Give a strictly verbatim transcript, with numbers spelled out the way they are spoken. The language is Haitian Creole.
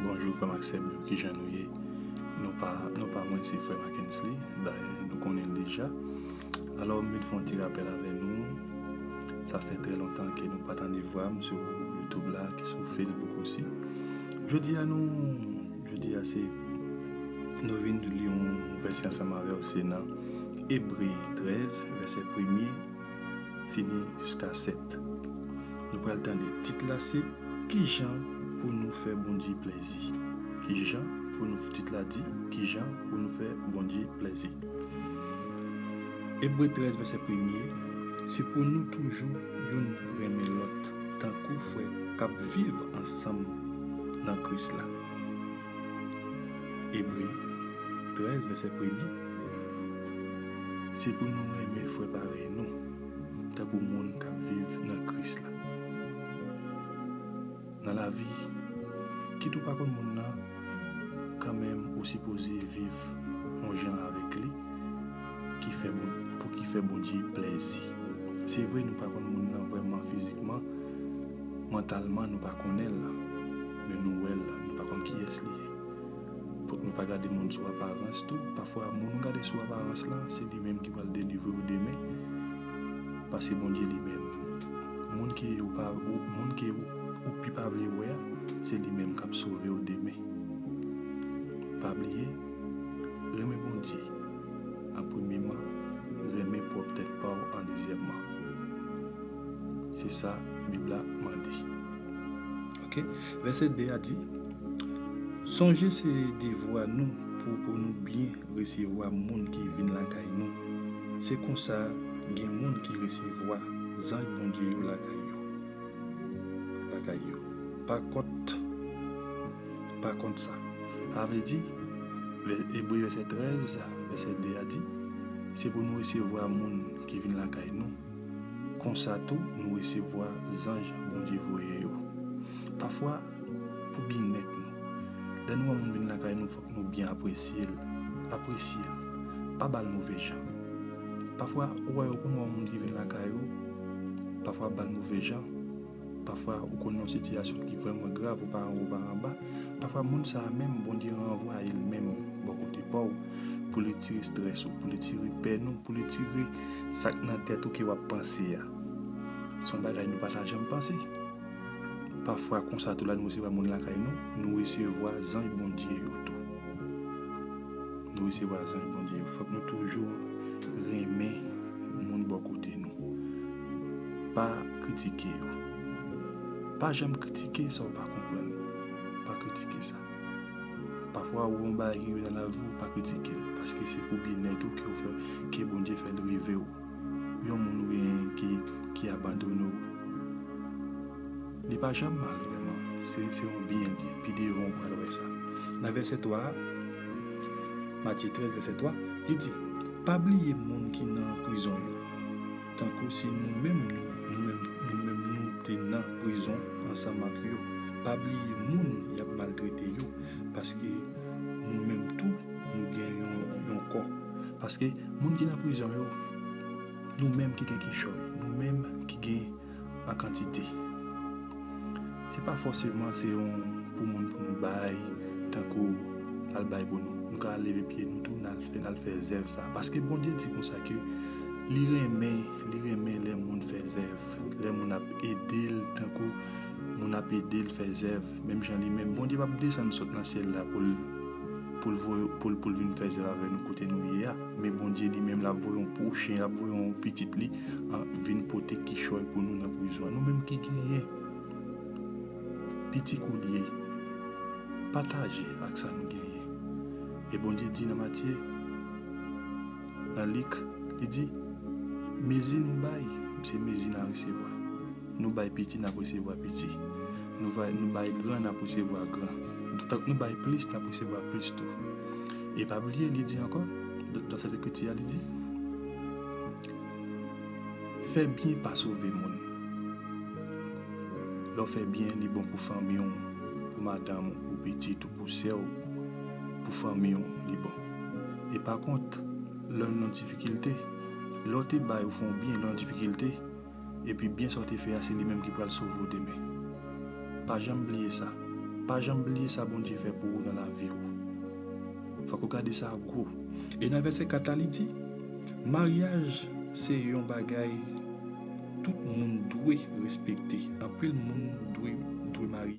Bonjou frè m ak sè m yo, kijan nou ye? Non pa, non pa mwen, se frè Mackensley, dayè nou konnen l deja. Alò, m vin fè yon ti rapèl avè nou. Sa fè trè lontan ke nou pa tande vwa m sou YouTube la, ki sou Facebook osi. Jodi a nou, jodi a se, nou vin li yon vèsè ansanm avè w, se nan Ebre trèz, vèsè premye, fini jiska sèt. Nou pral tande tit la se, kijan pou nou fè Bondye plèzi? Kijan pou nou, tit la di, kijan pou nou fè Bondye plèzi? Ebre trèz, vèsè premye, se pou nou toujou youn renmen lòt, tankou frè k ap viv ansanm nan Kris la. Ebre trèz, vèsè premye, se pou nou renmen frè parèy nou, tankou moun k ap viv nan Kris la. Nan lavi, kit ou pa konn moun nan, kanmenm ou sipoze viv yon jan avèk li, ki fè bon, pou ki fè Bondye plèzi. Se vre, nou pa konn moun nan vrèman fizikman, mantalman, nou pa konnen l, men nou wè l, nou pa konn kiyès li ye. Fòk nou pa gade moun sou aparans tou. Pafwa, moun ou gade sou aparans lan, se li menm ki pral delivre w demen. Pase Bondye li menm. Moun ke ou pa, ou, moun ke ou, ou pi pa vle wè a, se li menm k ap sove w demen. Pa bliye, renmen Bondye an premyeman, renmen pwòp tèt pa w an dezyèmman. Se sa Bib la mande. Ok? Vèsè de a di, sonje se devwa nou pou, pou nou byen resevwa moun ki vin lakay nou. Se konsa gen moun ki resevwa zanj Bondye yo lakay yo. Lakay yo. Pa kont, pa kont sa. Sa vle di, vè-, Ebre vèsè trèz, vèsè de a di, se pou nou resevwa moun ki vin lakay nou. Konsa tou, nou resevwa zanj Bondye voye yo. Pafwa, pou byennèt nou. Lè nou wè moun vin lakay nou, fòk nou byen apresye l. Apresye l. Pa ba l move jan. Pafwa, ou wè yo konn wè yon moun ki vin lakay ou, pafwa ba l move jan. Pafwa, ou konn nan yon sitiyasyon ki vrèman grav, ou pa anwo, ou pa anba. Pafwa, moun sa a menm, Bondye ranvwaye l menm bò kote pa w, pou li tire estrès ou, pou li tire pè nou, pou li tire sa k nan tèt ou ke w ap panse a. Se yon bagay nou pa ta janm panse. Pafwa, konsa tou, lè nou resevwa moun lakay nou, nou resevwa zanj Bondye yo tou. Nou resevwa zanj Bondye yo. Fòk nou toujou renmen moun bò kote nou. Pa kritike yo. Pa janm kritike sa w pa konprann. Pa kritike sa. Pafwa, ou wè yon bagay ki rive nan lavi w, pa kritike l, paske se pou byennèt ou ke w fè, ke Bondye fè l rive w. Yon moun ou genyen ki, ki abandone w, li pa janm mal vrèman. Se, se yon byen li ye. Pi devan, ou pral wè sa. Nan vèsè twa a, Matye trèz, vèsè twa, li di, pa bliye moun ki nan prizon yo, tankou si nou menm, nou, nou menm, nou menm nou te nan prizon ansanm ak yo. Pa bliye moun y ap maltrete yo, paske nou menm tou, nou gen yon, yon kò. Paske moun ki nan prizon yo, nou menm ki gen kichòy, nou menm ki gen an kantite. Se pa fòseman se yon pou moun pou nou bay, tankou al bay pou nou. Nou ka leve pye nou tou, n al fè, n al fè zèv sa. Paske Bondye di konsa ke li renmen, li renmen lè moun fè zèv, lè moun ap ede l, tankou moun ap ede l fè zèv, menm jan li menm. Bondye p ap desann sot nan syèl la pou l, pou l voye, pou l, pou l vin fè zèv avè nou kote nou ye a. Men Bondye li menm, l ap voye yon pwochen, l ap voye yon pitit li, an, vin pote kichòy pou nou nan prizon an. Nou menm ki genyen, pitit ou li ye, pataje ak sa nou genyen. E Bondye di nan Matye, nan Lik, li di, mezi nou bay, se mezi n a resevwa. Nou bay piti, n ap resevwa piti. Nou bay, nou bay gran, n ap resevwa gran. Tank nou bay plis, n ap resevwa plis tou. E pa bliye, li di ankò, dan, dan sèt ekriti a, li di, fè byen pa sove moun. Lè w fè byen, li bon pou fanmi w, pou madanm ou, pou pitit ou, pou sè w, pou fanmi w, li bon. E pa kont, lè w nan difikilte, lè w te bay ou fè yon byen, lè w nan difikilte, epi byen sa w te fè a, se li menm ki pral sove w demen. Pa janm bliye sa. Pa janm bliye sa Bondye fè pou ou nan lavi w. Fòk ou gade sa gwo. E nan vèsè kat la, li di, maryaj se yon bagay tout moun dwe respekte. Anpil moun dwe, dwe marye.